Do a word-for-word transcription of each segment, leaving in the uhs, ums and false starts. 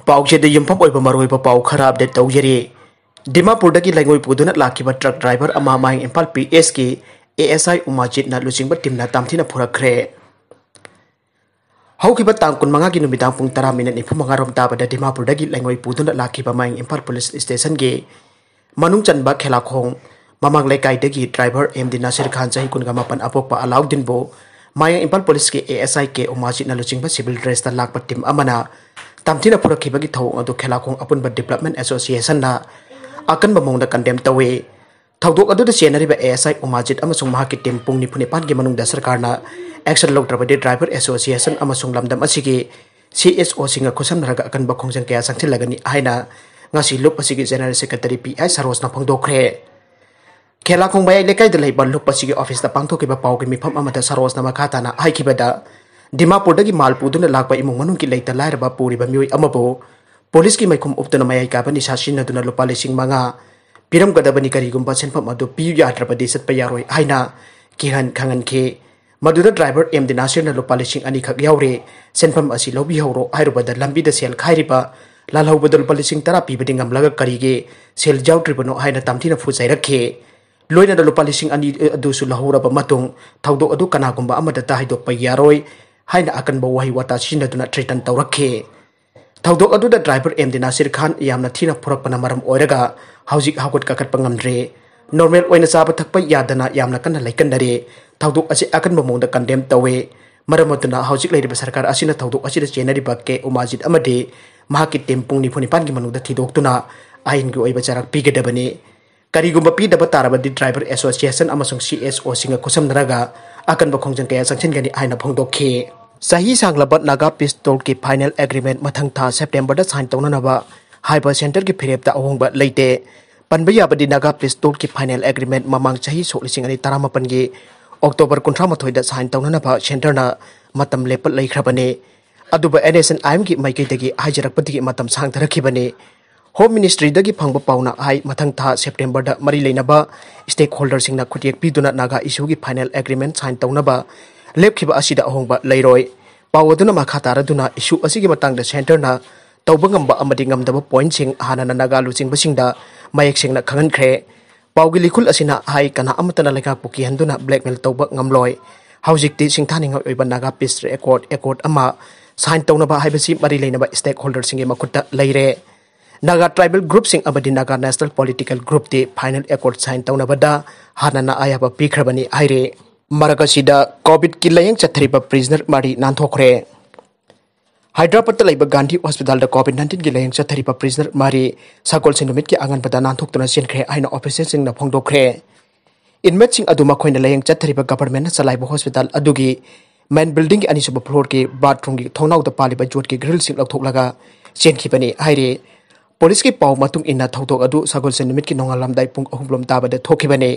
ꯄꯥꯎꯆꯦꯗ ꯌꯨꯝꯐꯝ ꯑꯣꯏꯕ ꯃꯔꯨꯑꯣꯏꯕ ꯄꯥꯎ ꯈꯔ ꯑꯞꯗꯦꯠ ꯇꯧꯖꯔꯤ꯫ ꯗꯤꯃꯥꯄꯨꯔꯗꯒꯤ ꯂꯩꯉꯣꯏ ꯄꯨꯗꯨꯅ ꯂꯥꯛꯈꯤꯕ ꯇ꯭ꯔꯛ ꯗ꯭ꯔꯥꯏꯚꯔ ꯑꯃ ꯃꯥꯌꯥꯡ ꯏꯝꯐꯥꯜ ꯄꯤ ꯑꯦꯁꯀꯤ ꯑꯦ ꯑꯦꯁ ꯑꯥꯏ ꯎꯃꯥꯖꯤꯠꯅ ꯂꯨꯆꯤꯡꯕ ꯇꯤꯝꯅ ꯇꯝꯊꯤꯅ ꯐꯨꯔꯛꯈ꯭ꯔꯦ꯫ ꯍꯧꯈꯤꯕ ꯇꯥꯡ ꯀꯨꯟꯃꯉꯥꯒꯤ ꯅꯨꯃꯤꯗꯥꯡ ꯄꯨꯡ ꯇꯔꯥ ꯃꯤꯅꯠ ꯅꯤꯐꯨ ꯃꯉꯥ ꯔꯣꯝ ꯇꯥꯕꯗ ꯗꯤꯃꯥꯄꯨꯔꯗꯒꯤ ꯂꯩꯉꯣꯏ ꯄꯨꯗꯨꯅ ꯂꯥꯛꯈꯤꯕ ꯃꯥꯌꯥꯡ ꯏꯝꯐꯥꯜ ꯄꯨꯂꯤꯁ ꯁ꯭ꯇꯦꯁꯟꯒꯤ ꯃꯅꯨꯡ ꯆꯟꯕ ꯈꯦꯂꯥꯈꯣꯡ ꯃꯃꯥꯡ ꯂꯩꯀꯥꯏꯗꯒꯤ ꯗ꯭ꯔꯥꯏꯚꯔ ꯑꯦꯝ ꯗꯤ ꯅꯥꯁꯤꯔ ꯈꯥꯟ, ꯆꯍꯤ ꯀꯨꯟꯒ ꯃꯥꯄꯟ, ꯑꯄꯣꯛꯄ ꯑꯂꯥꯎꯗꯤꯟꯕꯨ ꯃꯥꯌꯥꯡ ꯏꯝꯐꯥꯜ ꯄꯨꯂꯤꯁꯀꯤ ꯑꯦ ꯑꯦꯁ ꯑꯥꯏ ꯀꯦ ꯎꯃꯥꯖꯤꯠꯅ ꯂꯨꯆꯤꯡꯕ ꯁꯤꯚꯤꯜ ꯗ꯭ꯔꯦꯁꯇ ꯂꯥꯛꯄ ꯇꯤꯝ ꯑꯃꯅ ꯇꯝꯊꯤꯅ ꯐꯨꯔꯛꯈꯤꯕꯒꯤ ꯊꯧꯑꯣꯡ ꯑꯗꯨ ꯈꯦꯂꯥꯈꯣꯡ ꯑꯄꯨꯟꯕ ꯗꯤꯕ꯭ꯂꯞꯃꯦꯟ ꯑꯦꯁꯣꯁꯤꯌꯦꯁꯟꯅ ꯑꯀꯟꯕ ꯃꯑꯣꯡꯗ ꯀꯟꯗꯦꯝ ꯇꯧꯏ꯫ ꯊꯧꯗꯣꯛ ꯑꯗꯨꯗ ꯆꯦꯟꯅꯔꯤꯕ ꯑꯦ ꯑꯦꯁ ꯑꯥꯏ ꯎꯃꯥꯖꯤꯠ ꯑꯃꯁꯨꯡ ꯃꯍꯥꯛꯀꯤ ꯇꯤꯝ ꯄꯨꯡ ꯅꯤꯐꯨ ꯅꯤꯄꯥꯟꯒꯤ ꯃꯅꯨꯡꯗ ꯁꯔꯀꯥꯔꯅ ꯑꯦꯛꯁꯟ ꯂꯧꯗ꯭ꯔꯕꯗꯤ ꯗ꯭ꯔꯥꯏꯚꯔ ꯑꯦꯁꯣꯁꯤꯌꯦꯁꯟ ꯑꯃꯁꯨꯡ ꯂꯝꯗꯝ ꯑꯁꯤꯒꯤ ꯁꯤ ꯑꯦꯁ ꯑꯣꯁꯤꯡꯒ ꯈꯨꯠꯁꯝꯅꯔꯒ ꯑꯀꯟꯕ ꯈꯣꯡꯖꯪ ꯀꯌꯥ ꯆꯪꯁꯤꯜꯂꯒꯅꯤ ꯍꯥꯏꯅ ꯉꯁꯤ ꯂꯨꯞ ꯑꯁꯤꯒꯤ ꯖꯦꯅꯔꯦꯜ ꯁꯦꯀ꯭ꯔꯦꯇꯔꯤ ꯄꯤ ꯑꯥꯏ ꯁꯔꯣꯖꯅ ꯐꯣꯡꯗꯣꯛꯈ꯭ꯔꯦ꯫ ꯈꯦꯂꯥꯈꯣꯡ ꯃꯌꯥꯏ ꯂꯩꯀꯥꯏꯗ ꯂꯩꯕ ꯂꯨꯞ ꯑꯁꯤꯒꯤ ꯑꯣꯐꯤꯁꯇ ꯄꯥꯡꯊꯣꯛꯈꯤꯕ ꯄꯥꯎꯒꯤ ꯃꯤꯐꯝ ꯑꯃꯗ ꯁꯔꯣꯖꯅ ꯃꯈꯥ ꯇꯥꯅ ꯍꯥꯏꯈꯤꯕꯗ, ꯗꯤꯃꯥꯄꯨꯔꯗꯒꯤ ꯃꯥꯜ ꯄꯨꯗꯨꯅ ꯂꯥꯛꯄ ꯏꯃꯨꯡ ꯃꯅꯨꯡꯒꯤ ꯂꯩꯇ ꯂꯥꯏꯔꯕ ꯄꯨꯔꯤꯕ ꯃꯤꯑꯣꯏ ꯑꯃꯕꯨ ꯄꯨꯂꯤꯁꯀꯤ ꯃꯥꯏꯈꯨꯝ ꯎꯞꯇꯨꯅ ꯃꯌꯥꯏ ꯀꯥꯕ ꯅꯤꯁꯥ ꯁꯤꯖꯤꯟꯅꯗꯨꯅ ꯂꯨꯄꯥ ꯂꯤꯁꯤꯡ ꯃꯉꯥ ꯄꯤꯔꯝꯒꯗꯕꯅꯤ, ꯀꯔꯤꯒꯨꯝꯕ ꯁꯦꯟꯐꯝ ꯑꯗꯨ ꯄꯤꯌꯨ ꯌꯥꯗ꯭ꯔꯕꯗꯤ ꯆꯠꯄ ꯌꯥꯔꯣꯏ ꯍꯥꯏꯅ ꯀꯤꯍꯟ ꯈꯪꯍꯟꯈꯤ꯫ ꯃꯗꯨꯗ ꯗ꯭ꯔꯥꯏꯚꯔ ꯑꯦꯝ ꯗꯤ ꯅꯥꯁꯤꯔꯅ ꯂꯨꯄꯥ ꯂꯤꯁꯤꯡ ꯑꯅꯤꯈꯛ ꯌꯥꯎꯔꯦ, ꯁꯦꯟꯐꯝ ꯑꯁꯤ ꯂꯧꯕꯤꯍꯧꯔꯣ ꯍꯥꯏꯔꯨꯕꯗ, ꯂꯝꯕꯤꯗ ꯁꯦꯜ ꯈꯥꯏꯔꯤꯕ ꯂꯥꯜꯍꯧꯕꯗ ꯂꯨꯄꯥ ꯂꯤꯁꯤꯡ ꯇꯔꯥ ꯄꯤꯕꯗꯤ ꯉꯝꯂꯒ ꯀꯔꯤꯒꯤ ꯁꯦꯜ ꯌꯥꯎꯗ꯭ꯔꯤꯕꯅꯣ ꯍꯥꯏꯅ ꯇꯝꯊꯤꯅ ꯐꯨ ꯆꯩꯔꯛꯈꯤ꯫ ꯂꯣꯏꯅꯅ ꯂꯨꯄꯥ ꯂꯤꯁꯤꯡ ꯑꯅꯤ ꯑꯗꯨꯁꯨ ꯂꯧꯍꯧꯔꯕ ꯃꯇꯨꯡ ꯊꯧꯗꯣꯛ ꯑꯗꯨ ꯀꯅꯥꯒꯨꯝꯕ ꯑꯃꯗꯇ ꯍꯥꯏꯗꯣꯛꯄ ꯌꯥꯔꯣꯏ ꯍꯥꯏꯅ ꯑꯀꯟꯕ ꯋꯥꯍꯩ ꯋꯥꯇꯥ ꯁꯤꯖꯤꯟꯅꯗꯨꯅ ꯊ꯭ꯔꯦꯇꯟ ꯇꯧꯔꯛꯈꯤ꯫ ꯊꯧꯗꯣꯛ ꯑꯗꯨꯗ ꯗ꯭ꯔꯥꯏꯚꯔ ꯑꯦꯝ ꯗꯤ ꯅꯥꯁꯤꯔ ꯈꯥꯟ ꯌꯥꯝꯅ ꯊꯤꯅ ꯐꯨꯔꯛꯄꯅ ꯃꯔꯝ ꯑꯣꯏꯔꯒ ꯍꯧꯖꯤꯛ ꯍꯧꯒꯠ ꯀꯥꯈꯠꯄ ꯉꯝꯗ꯭ꯔꯦ꯫ ꯅꯣꯔꯃꯦꯜ ꯑꯣꯏꯅ ꯆꯥꯕ ꯊꯛꯄ ꯌꯥꯗꯅ ꯌꯥꯝꯅ ꯀꯟꯅ ꯂꯩꯀꯟꯅꯔꯦ꯫ ꯊꯧꯗꯣꯛ ꯑꯁꯤ ꯑꯀꯟꯕ ꯃꯑꯣꯡꯗ ꯀꯟꯗꯦꯝ ꯇꯧꯋꯦ꯫ ꯃꯔꯝ ꯑꯗꯨꯅ ꯍꯧꯖꯤꯛ ꯂꯩꯔꯤꯕ ꯁꯔꯀꯥꯔ ꯑꯁꯤꯅ ꯊꯧꯗꯣꯛ ꯑꯁꯤꯗ ꯆꯦꯟꯅꯔꯤꯕ ꯀꯦ ꯎꯃꯥꯖꯤꯠ ꯑꯃꯗꯤ ꯃꯍꯥꯛꯀꯤ ꯇꯤꯝ ꯄꯨꯡ ꯅꯤꯐꯨ ꯅꯤꯄꯥꯟꯒꯤ ꯃꯅꯨꯡꯗ ꯊꯤꯗꯣꯛꯇꯨꯅ ꯑꯥꯏꯟꯒꯤ ꯑꯣꯏꯕ ꯆꯩꯔꯥꯛ ꯄꯤꯒꯗꯕꯅꯤ꯫ ꯀꯔꯤꯒꯨꯝꯕ ꯄꯤꯗꯕ ꯇꯥꯔꯕꯗꯤ ꯗ꯭ꯔꯥꯏꯚꯔ ꯑꯦꯁꯣꯁꯤꯌꯦꯁꯟ ꯑꯃꯁꯨꯡ ꯁꯤ ꯑꯦꯁ ꯑꯣꯁꯤꯡꯒ ꯈꯨꯠꯁꯝꯅꯔꯒ ꯑꯀꯟꯕ ꯈꯣꯡꯖꯪ ꯀꯌꯥ ꯆꯪꯁꯤꯟꯒꯅꯤ ꯍꯥꯏꯅ ꯐꯣꯡꯗꯣꯛꯈꯤ꯫ ꯆꯍꯤ ꯁꯥꯡꯂꯕ ꯅꯥꯒꯥ ꯄꯤꯁ ꯇꯣꯜꯒꯤ ꯐꯥꯏꯅꯦꯜ ꯑꯦꯒ꯭ꯔꯤꯃꯦꯟ ꯃꯊꯪ ꯊꯥ ꯁꯦꯞꯇꯦꯝꯕꯔꯗ ꯁꯥꯏꯟ ꯇꯧꯅꯅꯕ ꯍꯥꯏꯕ ꯁꯦꯟꯇꯔꯒꯤ ꯐꯤꯔꯦꯞꯇ ꯑꯍꯣꯡꯕ ꯂꯩꯇꯦ꯫ ꯄꯟꯕ ꯌꯥꯕꯗꯤ ꯅꯥꯒꯥ ꯄꯤꯁ ꯇꯣꯜꯒꯤ ꯐꯥꯏꯅꯦꯜ ꯑꯦꯒ꯭ꯔꯤꯃꯦꯟ ꯃꯃꯥꯡ ꯆꯍꯤ ꯁꯣꯛ ꯂꯤꯁꯤꯡ ꯑꯅꯤ ꯇꯔꯥꯃꯥꯄꯟꯒꯤ ꯑꯣꯛꯇꯣꯕꯔ ꯀꯨꯟꯊ꯭ꯔꯥ ꯃꯥꯊꯣꯏꯗ ꯁꯥꯏꯟ ꯇꯧꯅꯅꯕ ꯁꯦꯟꯇꯔꯅ ꯃꯇꯝ ꯂꯦꯞꯄ ꯂꯩꯈ꯭ꯔꯕꯅꯤ꯫ ꯑꯗꯨꯕꯨ ꯑꯦꯟ ꯑꯦꯁ ꯑꯦꯟ ꯑꯥꯏ ꯑꯦꯝꯒꯤ ꯃꯥꯏꯀꯩꯗꯒꯤ ꯍꯥꯏꯖꯔꯛꯄꯗꯒꯤ ꯃꯇꯝ ꯁꯥꯡꯊꯔꯛꯈꯤꯕꯅꯤ꯫ ꯍꯣꯝ ꯃꯤꯅꯤꯁꯇ꯭ꯔꯤꯗꯒꯤ ꯐꯪꯕ ꯄꯥꯎꯅ ꯍꯥꯏ, ꯃꯊꯪ ꯊꯥ ꯁꯦꯞꯇꯦꯝꯕꯔꯗ ꯃꯔꯤ ꯂꯩꯅꯕ ꯁ꯭ꯇꯦꯛ ꯍꯣꯜꯗꯔꯁꯤꯡꯅ ꯈꯨꯠꯌꯦꯛ ꯄꯤꯗꯨꯅ ꯅꯥꯒꯥ ꯏꯁꯨꯒꯤ ꯐꯥꯏꯅꯦꯜ ꯑꯦꯒ꯭ꯔꯤꯃꯦꯟ ꯁꯥꯏꯟ ꯇꯧꯅꯕ ꯂꯦꯞꯈꯤꯕ ꯑꯁꯤꯗ ꯑꯍꯣꯡꯕ ꯂꯩꯔꯣꯏ꯫ ꯄꯥꯎ ꯑꯗꯨꯅ ꯃꯈꯥ ꯇꯥꯔꯗꯨꯅ ꯏꯁꯨ ꯑꯁꯤꯒꯤ ꯃꯇꯥꯡꯗ ꯁꯦꯟꯇꯔꯅ ꯇꯧꯕ ꯉꯝꯕ ꯑꯃꯗꯤ ꯉꯝꯗꯕ ꯄꯣꯏꯟꯠꯁꯤꯡ ꯍꯥꯟꯅꯅ ꯅꯥꯒꯥ ꯂꯨꯆꯤꯡꯕꯁꯤꯡꯗ ꯃꯌꯦꯛ ꯁꯦꯡꯅ ꯈꯪꯍꯟꯈ꯭ꯔꯦ꯫ ꯄꯥꯎꯒꯤ ꯂꯤꯈꯨꯜ ꯑꯁꯤꯅ ꯍꯥꯏ, ꯀꯅꯥ ꯑꯃꯠꯇꯅ ꯂꯩꯉꯥꯛꯄꯨ ꯀꯤꯍꯟꯗꯨꯅ ꯕ꯭ꯂꯦꯛꯃꯦꯜ ꯇꯧꯕ ꯉꯝꯂꯣꯏ꯫ ꯍꯧꯖꯤꯛꯇꯤ ꯁꯤꯡꯊꯥꯅꯤꯡꯉꯥꯏ ꯑꯣꯏꯕ ꯅꯥꯒꯥ ꯄꯤꯁ ꯑꯦꯀꯣꯔꯗ, ꯑꯦꯀꯣꯔꯗ ꯑꯃ ꯁꯥꯏꯟ ꯇꯧꯅꯕ ꯍꯥꯏꯕꯁꯤ ꯃꯔꯤ ꯂꯩꯅꯕ ꯁ꯭ꯇꯦꯛ ꯍꯣꯜꯗꯔꯁꯤꯡꯒꯤ ꯃꯈꯨꯠꯇ ꯂꯩꯔꯦ꯫ ꯅꯥꯒꯥ ꯇ꯭ꯔꯥꯏꯕꯦꯜ ꯒ꯭ꯔꯨꯞꯁꯤꯡ ꯑꯃꯗꯤ ꯅꯥꯒꯥ ꯅꯦꯁꯅꯦꯜ ꯄꯣꯂꯤꯇꯤꯀꯦꯜ ꯒ꯭ꯔꯨꯞꯇꯤ ꯐꯥꯏꯅꯦꯜ ꯑꯦꯀꯣꯔꯗ ꯁꯥꯏꯟ ꯇꯧꯅꯕꯗ ꯍꯥꯟꯅꯅ ꯑꯌꯥꯕ ꯄꯤꯈ꯭ꯔꯕꯅꯤ ꯍꯥꯏꯔꯤ꯫ ꯃꯔꯛ ꯑꯁꯤꯗ ꯀꯣꯚꯤꯗꯀꯤ ꯂꯥꯌꯦꯡ ꯆꯠꯊꯔꯤꯕ ꯄ꯭ꯔꯤꯖꯅꯔ ꯃꯔꯤ ꯅꯥꯟꯊꯣꯛꯈ꯭ꯔꯦ꯫ ꯍꯥꯏꯗ꯭ꯔꯕꯥꯗꯇ ꯂꯩꯕ ꯒꯥꯟꯙꯤ ꯍꯣꯁꯄꯤꯇꯥꯜꯗ ꯀꯣꯚꯤꯗ ꯅꯥꯏꯟꯇꯤꯟꯒꯤ ꯂꯥꯌꯦꯡ ꯆꯠꯊꯔꯤꯕ ꯄ꯭ꯔꯤꯖꯅꯔ ꯃꯔꯤ ꯁꯒꯣꯜꯁꯦꯟ ꯅꯨꯃꯤꯠꯀꯤ ꯑꯉꯟꯕꯗ ꯅꯥꯟꯊꯣꯛꯇꯨꯅ ꯆꯦꯟꯈ꯭ꯔꯦ ꯍꯥꯏꯅ ꯑꯣꯐꯤꯁꯤꯌꯦꯜꯁꯤꯡꯅ ꯐꯣꯡꯗꯣꯛꯈ꯭ꯔꯦ꯫ ꯏꯟꯃꯦꯠꯁꯤꯡ ꯑꯗꯨ ꯃꯈꯣꯏꯅ ꯂꯥꯌꯦꯡ ꯆꯠꯊꯔꯤꯕ ꯒꯚꯔꯟꯃꯦꯟꯠꯅ ꯆꯂꯥꯏꯕ ꯍꯣꯁꯄꯤꯇꯥꯜ ꯑꯗꯨꯒꯤ ꯃꯦꯟ ꯕꯤꯜꯗꯤꯡꯒꯤ ꯑꯅꯤꯁꯨꯕ ꯐ꯭ꯂꯣꯔꯒꯤ ꯕꯥꯊꯔꯨꯝꯒꯤ ꯊꯣꯡꯅꯥꯎꯗ ꯄꯥꯜꯂꯤꯕ ꯌꯣꯠꯀꯤ ꯒ꯭ꯔꯤꯜꯁꯤꯡ ꯂꯧꯊꯣꯛꯂꯒ ꯆꯦꯟꯈꯤꯕꯅꯤ ꯍꯥꯏꯔꯤ꯫ ꯄꯨꯂꯤꯁꯀꯤ ꯄꯥꯎ ꯃꯇꯨꯡ ꯏꯟꯅ ꯊꯧꯗꯣꯛ ꯑꯗꯨ ꯁꯒꯣꯜꯁꯦꯟ ꯅꯨꯃꯤꯠꯀꯤ ꯅꯣꯡꯉꯥꯜꯂꯝꯗꯥꯏ ꯄꯨꯡ ꯑꯍꯨꯝ ꯂꯣꯝ ꯇꯥꯕꯗ ꯊꯣꯛꯈꯤꯕꯅꯤ꯫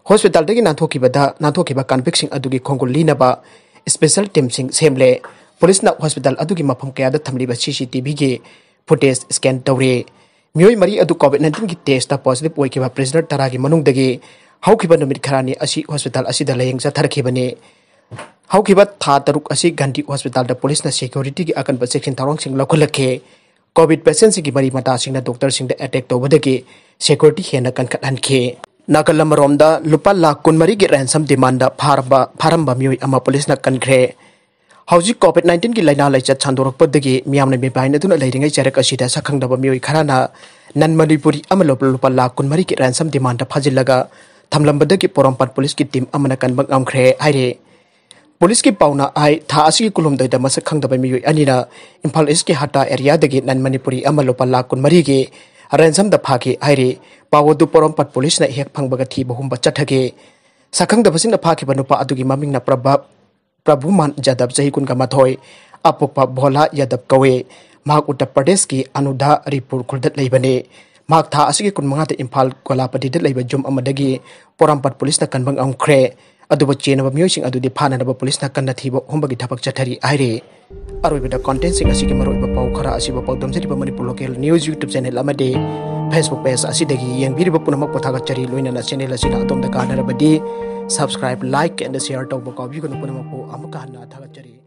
ꯍꯣꯁꯄꯤꯇꯥꯜꯗꯒꯤ ꯅꯥꯟꯊꯣꯛꯈꯤꯕꯗ, ꯅꯥꯟꯊꯣꯛꯈꯤꯕ ꯀꯟꯚꯤꯛꯁꯤꯡ ꯑꯗꯨꯒꯤ ꯈꯣꯡꯒꯨꯜ ꯂꯤꯅꯕ ꯁ꯭ꯄꯦꯁꯦꯜ ꯇꯤꯝꯁꯤꯡ ꯁꯦꯝꯂꯦ꯫ ꯄꯨꯂꯤꯁꯅ ꯍꯣꯁꯄꯤꯇꯥꯜ ꯑꯗꯨꯒꯤ ꯃꯐꯝ ꯀꯌꯥꯗ ꯊꯝꯂꯤꯕ ꯁꯤꯁꯤꯇꯤꯚꯤꯒꯤ ꯐꯨꯇꯦꯖ ꯁ꯭ꯀꯦꯟ ꯇꯧꯔꯦ꯫ ꯃꯤꯑꯣꯏ ꯃꯔꯤ ꯑꯗꯨ ꯀꯣꯚꯤꯗ ꯅꯥꯏꯟꯇꯤꯟꯒꯤ ꯇꯦꯁꯇ ꯄꯣꯖꯤꯇꯤꯚ ꯑꯣꯏꯈꯤꯕ ꯄ꯭ꯔꯤꯖꯅꯔ ꯇꯔꯥꯒꯤ ꯃꯅꯨꯡꯗꯒꯤ ꯍꯧꯈꯤꯕ ꯅꯨꯃꯤꯠ ꯈꯔꯅꯤ ꯑꯁꯤ ꯍꯣꯁꯄꯤꯇꯥꯜ ꯑꯁꯤꯗ ꯂꯥꯌꯦꯡ ꯆꯠꯊꯔꯛꯈꯤꯕꯅꯤ꯫ ꯍꯧꯈꯤꯕ ꯊꯥ ꯇꯔꯨꯛ ꯑꯁꯤ ꯒꯥꯟꯙꯤ ꯍꯣꯁꯄꯤꯇꯥꯜꯗ ꯄꯨꯂꯤꯁꯅ ꯁꯦꯀ꯭ꯌꯨꯔꯤꯇꯤꯒꯤ ꯑꯀꯟꯕ ꯆꯦꯛꯁꯤꯟ ꯊꯧꯔꯥꯡꯁꯤꯡ ꯂꯧꯈꯠꯂꯛꯈꯤ꯫ ꯀꯣꯚꯤꯗ ꯄꯦꯁꯦꯟꯠꯁꯤꯡꯒꯤ ꯃꯔꯤ ꯃꯇꯥꯁꯤꯡꯅ ꯗꯣꯛꯇꯔꯁꯤꯡꯗ ꯑꯦꯇꯦꯛ ꯇꯧꯕꯗꯒꯤ ꯁꯦꯀ꯭ꯌꯨꯔꯤꯇꯤ ꯍꯦꯟꯅ ꯀꯟꯈꯠꯍꯟꯈꯤ꯫ ꯅꯥꯀꯜ ꯑꯃꯔꯣꯝꯗ ꯂꯨꯄꯥ ꯂꯥꯈ ꯀꯨꯟꯃꯔꯤꯒꯤ ꯔꯦꯟꯁꯝ ꯗꯤꯃꯥꯟꯗ ꯐꯥꯔꯝꯕ, ꯐꯥꯔꯝꯕ ꯃꯤꯑꯣꯏ ꯑꯃ ꯄꯨꯂꯤꯁꯅ ꯀꯟꯈ꯭ꯔꯦ꯫ ꯍꯧꯖꯤꯛ ꯀꯣꯚꯤꯗ ꯅꯥꯏꯟꯇꯤꯟꯒꯤ ꯂꯥꯏꯅꯥ ꯂꯥꯏꯆꯠ ꯁꯟꯗꯣꯔꯛꯄꯗꯒꯤ ꯃꯤꯌꯥꯝꯅ ꯃꯤꯄꯥꯏꯅꯗꯨꯅ ꯂꯩꯔꯤꯉꯩ ꯆꯩꯔꯛ ꯑꯁꯤꯗ ꯁꯛꯈꯪꯗꯕ ꯃꯤꯑꯣꯏ ꯈꯔꯅ ꯅꯟ ꯃꯅꯤꯄꯨꯔꯤ ꯑꯃ ꯂꯨꯄꯥ, ꯂꯨꯄꯥ ꯂꯥꯈ ꯀꯨꯟꯃꯔꯤꯒꯤ ꯔꯦꯟꯁꯝ ꯗꯤꯃꯥꯟꯗ ꯐꯥꯖꯤꯜꯂꯒ ꯊꯝꯂꯝꯕꯗꯒꯤ ꯄꯣꯔꯣꯝꯄꯥꯠ ꯄꯨꯂꯤꯁꯀꯤ ꯇꯤꯝ ꯑꯃꯅ ꯀꯟꯕ ꯉꯝꯈ꯭ꯔꯦ ꯍꯥꯏꯔꯤ꯫ ꯄꯨꯂꯤꯁꯀꯤ ꯄꯥꯎꯅ ꯍꯥꯏ, ꯊꯥ ꯑꯁꯤꯒꯤ ꯀꯨꯟꯍꯨꯝꯗꯣꯏꯗ ꯃꯁꯛ ꯈꯪꯗꯕ ꯃꯤꯑꯣꯏ ꯑꯅꯤꯅ ꯏꯝꯐꯥꯜ ꯏꯁꯀꯤ ꯍꯠꯇꯥ ꯑꯦꯔꯤꯌꯥꯗꯒꯤ ꯅꯟ ꯃꯅꯤꯄꯨꯔꯤ ꯑꯃ ꯂꯨꯄꯥ ꯂꯥꯈ ꯀꯨꯟꯃꯔꯤꯒꯤ ꯔꯦꯟꯁꯝꯗ ꯐꯥꯈꯤ ꯍꯥꯏꯔꯤ꯫ ꯄꯥꯎ ꯑꯗꯨ ꯄꯣꯔꯣꯝꯄꯥꯠ ꯄꯨꯂꯤꯁꯅ ꯍꯦꯛ ꯐꯪꯕꯒ ꯊꯤꯕ ꯍꯨꯝꯕ ꯆꯠꯊꯈꯤ꯫ ꯁꯛꯈꯪꯗꯕꯁꯤꯡꯅ ꯐꯥꯈꯤꯕ ꯅꯨꯄꯥ ꯑꯗꯨꯒꯤ ꯃꯃꯤꯡꯅ ꯄ꯭ꯔꯚ-, ꯄ꯭ꯔꯚꯨꯃꯥꯟ ꯌꯥꯗꯕ, ꯆꯍꯤ ꯀꯨꯟꯒ ꯃꯥꯊꯣꯏ, ꯑꯄꯣꯛꯄ ꯚꯣꯂꯥ ꯌꯥꯗꯕ ꯀꯧꯏ꯫ ꯃꯍꯥꯛ ꯎꯠꯇꯔ ꯄ꯭ꯔꯗꯦꯁꯀꯤ ꯑꯅꯨꯙꯥꯔꯤꯄꯨꯔ ꯈꯨꯜꯗ ꯂꯩꯕꯅꯤ꯫ ꯃꯍꯥꯛ ꯊꯥ ꯑꯁꯤꯒꯤ ꯀꯨꯟꯃꯉꯥꯗ ꯏꯝꯐꯥꯜ ꯒꯣꯂꯥꯄꯗꯤꯗ ꯂꯩꯕ ꯌꯨꯝ ꯑꯃꯗꯒꯤ ꯄꯣꯔꯣꯝꯄꯥꯠ ꯄꯨꯂꯤꯁꯅ ꯀꯟꯕ ꯉꯝꯈ꯭ꯔꯦ꯫ ꯑꯗꯨꯕꯨ ꯆꯦꯟꯅꯕ ꯃꯤꯑꯣꯏꯁꯤꯡ ꯑꯗꯨꯗꯤ ꯐꯥꯅꯅꯕ ꯄꯨꯂꯤꯁꯅ ꯀꯟꯅ ꯊꯤꯕ ꯍꯨꯝꯕꯒꯤ ꯊꯕꯛ ꯆꯠꯊꯔꯤ ꯍꯥꯏꯔꯤ꯫ ꯑꯔꯣꯏꯕꯗ ꯀꯣꯟꯇꯦꯟꯠꯁꯤꯡ ꯑꯁꯤꯒꯤ ꯃꯔꯨꯑꯣꯏꯕ ꯄꯥꯎ ꯈꯔ ꯑꯁꯤꯕꯨ ꯄꯥꯎꯗꯝꯖꯔꯤꯕ Manipur local news YouTube channel ꯑꯃꯗꯤ Facebook ꯄꯦꯖ ꯑꯁꯤꯗꯒꯤ ꯌꯦꯡꯕꯤꯔꯤꯕ ꯄꯨꯝꯅꯃꯛꯄꯨ ꯊꯥꯒꯠꯆꯔꯤ꯫ ꯂꯣꯏꯅꯅ ꯆꯦꯅꯦꯜ ꯑꯁꯤꯅ ꯑꯗꯣꯝꯗ ꯀꯥꯟꯅꯔꯕꯗꯤ subscribe, like and share ꯇꯧꯕ ꯀꯥꯎꯕꯤꯒꯅꯨ꯫ ꯄꯨꯝꯅꯃꯛꯄꯨ ꯑꯃꯨꯛꯀ ꯍꯟꯅ ꯊꯥꯒꯠꯆꯔꯤ꯫